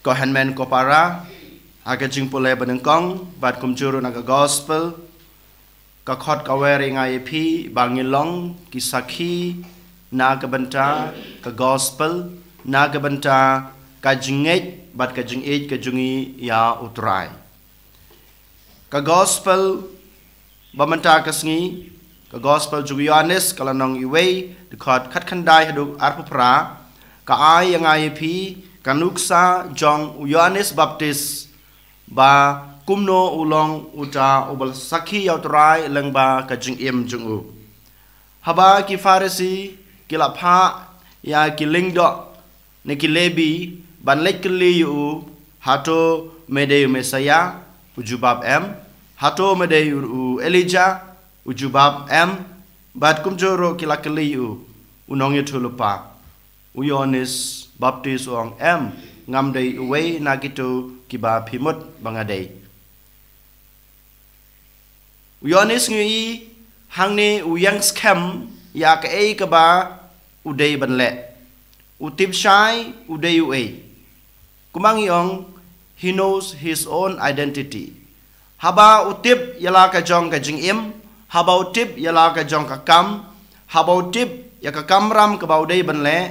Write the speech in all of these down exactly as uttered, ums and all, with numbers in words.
Ko hynmen ko para, ha ka jingpule ba nyngkong, bad kumjuh ruh na ka gospel, ka khot ka wer ïa nga ïa phi, ba ngin long ki sakhi na ka bynta ka gospel, na ka bynta ka jingngeit, bad ka jingïeit ka jong ngi ïa U Trai. Ka gospel ba mynta ka sngi, ka gospel jong u Ïoannis, ka lynnong iwei, dkhot khatkhyndai haduh arphew phra, ka ai ïa nga ïa phi ka nuksa jong u Ïoannis Baptist, ba kumno u long uta uba sakhi ïa U Trai lyngba ka jingim jong u. Haba ki Pharisi ki la phah ïa ki lyngdoh ne ki Lebi ban leit kylli ïa u, hato me dei u Messaïah? U jubab em. Hato me dei u Elijah? U jubab em. Bad kumjuh ruh ki la kylli ïa u, u nongïathuhlypa. U Ïoannis Baptist u ong em, ngam dei uwei na kito kiba phi mut ba nga dei. U Ïoannis ngi ïohi hangne u ïeng skhem ïa kaei kaba u dei ban leh. U tip shai u dei uei. Kumba ngi ong, he knows his own identity. Haba u tip ïa la ka jong ka jingim, haba u tip ïa la ka jong ka kam, haba u tip ïa ka kamram kaba u dei ban leh,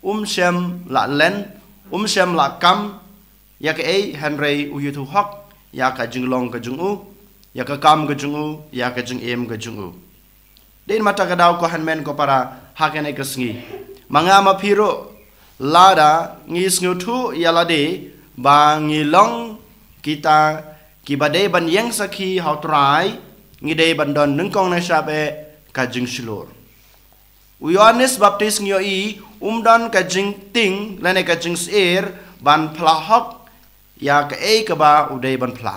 um shym la len, um shym la kam ïa kaei, hynrei u ïathuh hok ïa ka jinglong ka jong u, ïa ka kam ka jong u, ïa ka jingim ka jong u. Dei namar kata ka daw ko hynmen ko para, ha kane ka sngi, ma nga ma phi ruh, lada ngi sngewthuh ïa lade ba ngi long kita kiba dei ban ïeng sakhi ha U Trai, ngi dei ban don nyngkong nyngshap eh ka jingshlur. U Ïoannis Baptist ngi ïohi um don ka jingtieng lane ka jingsyier ban phla hok ïa kaei kaba u dei ban phla.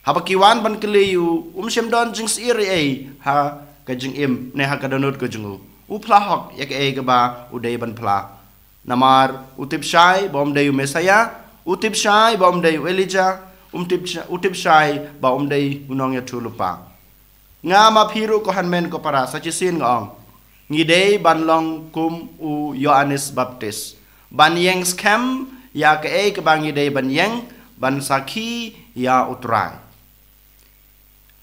Haba ki wan ban kylli ïa u, um shym don jingsyier ei ei ha ka jingim ne ha ka dohnud ka jong u. U phla hok ïa kaei kaba u dei ban phla. Namar u tip shai ba um dei u Messaïah, u tip shai ba um dei u Elijah, um tip sha-, u tip shai ba um dei u nongïathuhlypa. Nga ma phi ruh ko hynmen ko para, sa shisien nga ong, ngi dei ban long kum u Ïoannis Baptist, ban ïeng skhem ïa kaei kaba ngi dei ban ïeng, ban sakhi ïa U Trai.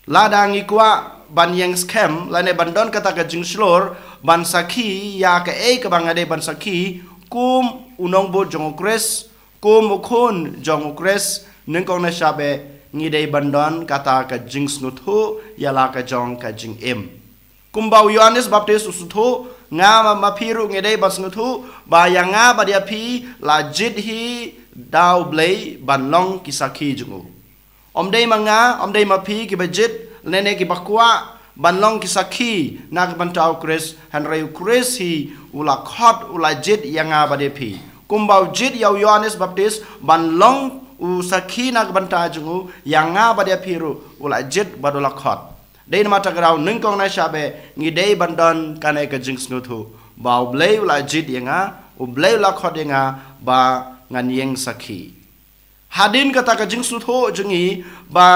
Lada ngi kwah ban ïeng skhem lane ban don kata ka jingshlur ban sakhi ïa kaei kaba nga dei ban sakhi kum u nongbud jong U Khrist, kum u khun jong U Khrist, nyngkong nyngshap eh ngi dei ban don kata ka jingsngewthuh ïa la ka jong ka jingim. Kumba u Ïoannis Baptist u sngewthuh, nga ma, ma phi ruh ngi dei ban sngewthuh ba ïa nga bad ïa phi la jied hi da U Blei ban long ki sakhi jong u. Ym dei ma nga, ym dei ma phi kiba jied lane kiba kwah ban long ki sakhi na ka bynta U Khrist, hynrei U Khrist hi u la khot, u la jied ïa nga bad ïa phi. Kumba u jied ïa u Ïoannis Baptist ban long u sakhi na ka bynta jong u, ïa nga bad ïa phi ruh u la jied bad u la khot. Dei namar kata ka daw nyngkong nyngshap eh ngi dei ban don kane ka jingsngewthuh ba U Blei u la jied ïa nga, U Blei u la khot ïa nga ba ngan ïeng sakhi. Hadien kata ka jingsngewthuh jong ngi ba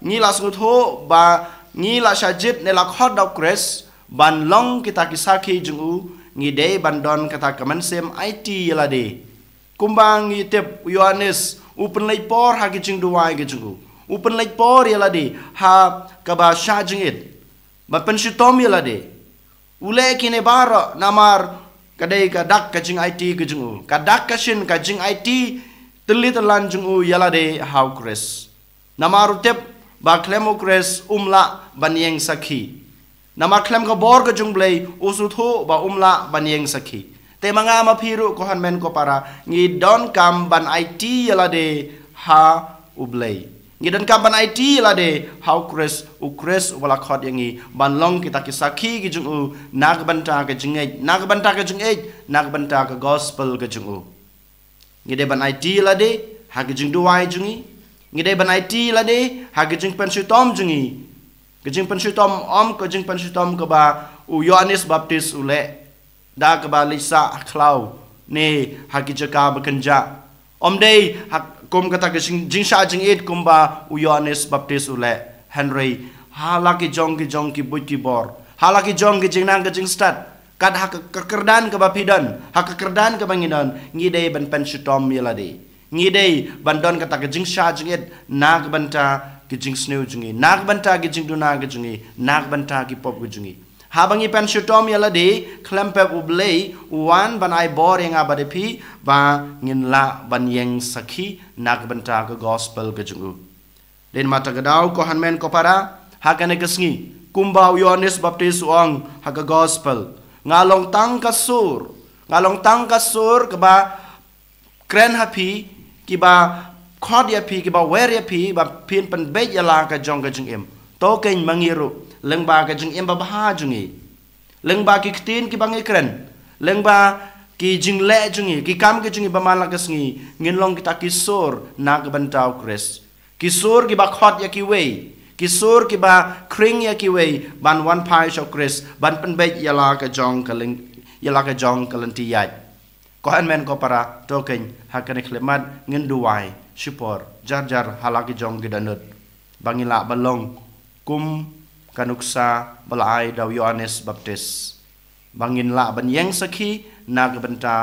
ngi la sngewthuh ba ngi la shah jied ne la khot da U Khrist ban long kita ki sakhi jong u, ngi dei ban don kata ka mynsiem aiti ïa lade. Kumba ngi tip u Ïoannis u pynleit por ha ki jingduwai ki jong u, u pynleit por ïa lade ha kaba shah jingit, ba pynshitom ïa lade. U leh kine baroh namar ka dei ka dak ka jingaiti ka jong u, ka dak ka shin ka jingaiti tylli tyllan jong u ïa lade ha U Khrist. Namar u tip ba khlem U Khrist um lah ban ïeng sakhi. Namar khlem ka bor ka jong U Blei u sngewthuh ba um lah ban ïeng sakhi. Te ma nga ma phi ruh ko hynmen ko para, ngi donkam ban aiti ïa lade ha U Blei. Ngi donkam ban aiti ïa lade ha U Khrist, U Khrist uba la khot ïa ngi ban long kita ki sakhi ki jong u na ka bynta ka jingngeit, na ka bynta ka jingïeit, na ka bynta ka gospel ka jong u. Ngi dei ban aiti ïa lade ha ka jingduwai jong ngi. Ngi dei ban aiti ïa lade ha ka jingpynshitom jong ngi. Ka jingpynshitom, ym ka jingpynshitom kaba u Ïoannis Baptist u leh da kaba leit sah ha khlaw ne ha ki jaka ba kynjah. Ym dei ha kum kata ka jing, jingshah jingit kumba u Ïoannis Baptist u leh, hynrei ha la ki jong ki jong ki buit ki bor, ha la ki jong ki jingnang ka jingstad, kat ha ka, ka kyrdan kaba phi don, ha ka kyrdan kaba ngi don, ngi dei ban pynshitom ïa lade. Ngi dei ban don kata ka jingshah jingit na ka bynta ki jingsniew jong ngi, na ka bynta ki jingduna ki jong ngi, na ka bynta ki pop ki jong ngi. Haba ngi pynshitom ïa lade khlem pep, U Blei u wan ban ai bor ïa nga bad ïa phi ba ngin lah ban ïeng sakhi na ka bynta ka gospel ka jong u. Dei namar kata ka daw, ko hynmen ko para, ha kane ka sngi, kumba u Ïoannis Baptist u ong ha ka gospel, nga long tang ka sur, nga long tang ka sur kaba kren ha phi, kiba khot ïa phi, kiba wer ïa phi ba phin pynbeit ïa la ka jong ka jingim. To keiñ ma ngi ruh, lyngba ka jingim babha jong ngi, lyngba ki ktien kiba ngi kren, lyngba ki jingleh jong ngi, ki kam ki jong ngi ba man la ka sngi, ngin long kita ki sur na ka bynta u Khrist. Ki sur kiba khot ïa kiwei, ki sur kiba khring ïa kiwei ban wan phai sha u Khrist, ban pynbeit ïa la ka jong ka lyng-, ïa la ka jong ka lynti ïaid. Ko hynmen ko para, to keiñ ha kane ka khyllipmat ngin duwai shipor jar jar ha la ki jong ki dohnud, ba ngin lah ban long kum ka nuksa ba la ai da u Ïoannis Baptist, ba ngin lah ban ïeng sakhi na ka bynta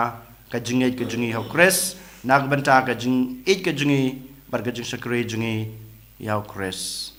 ka jingngeit ka jong ngi ha u Khrist, na ka bynta ka jingïeit ka jong ngi bad ka jingshakri jong ngi ïa u Khrist.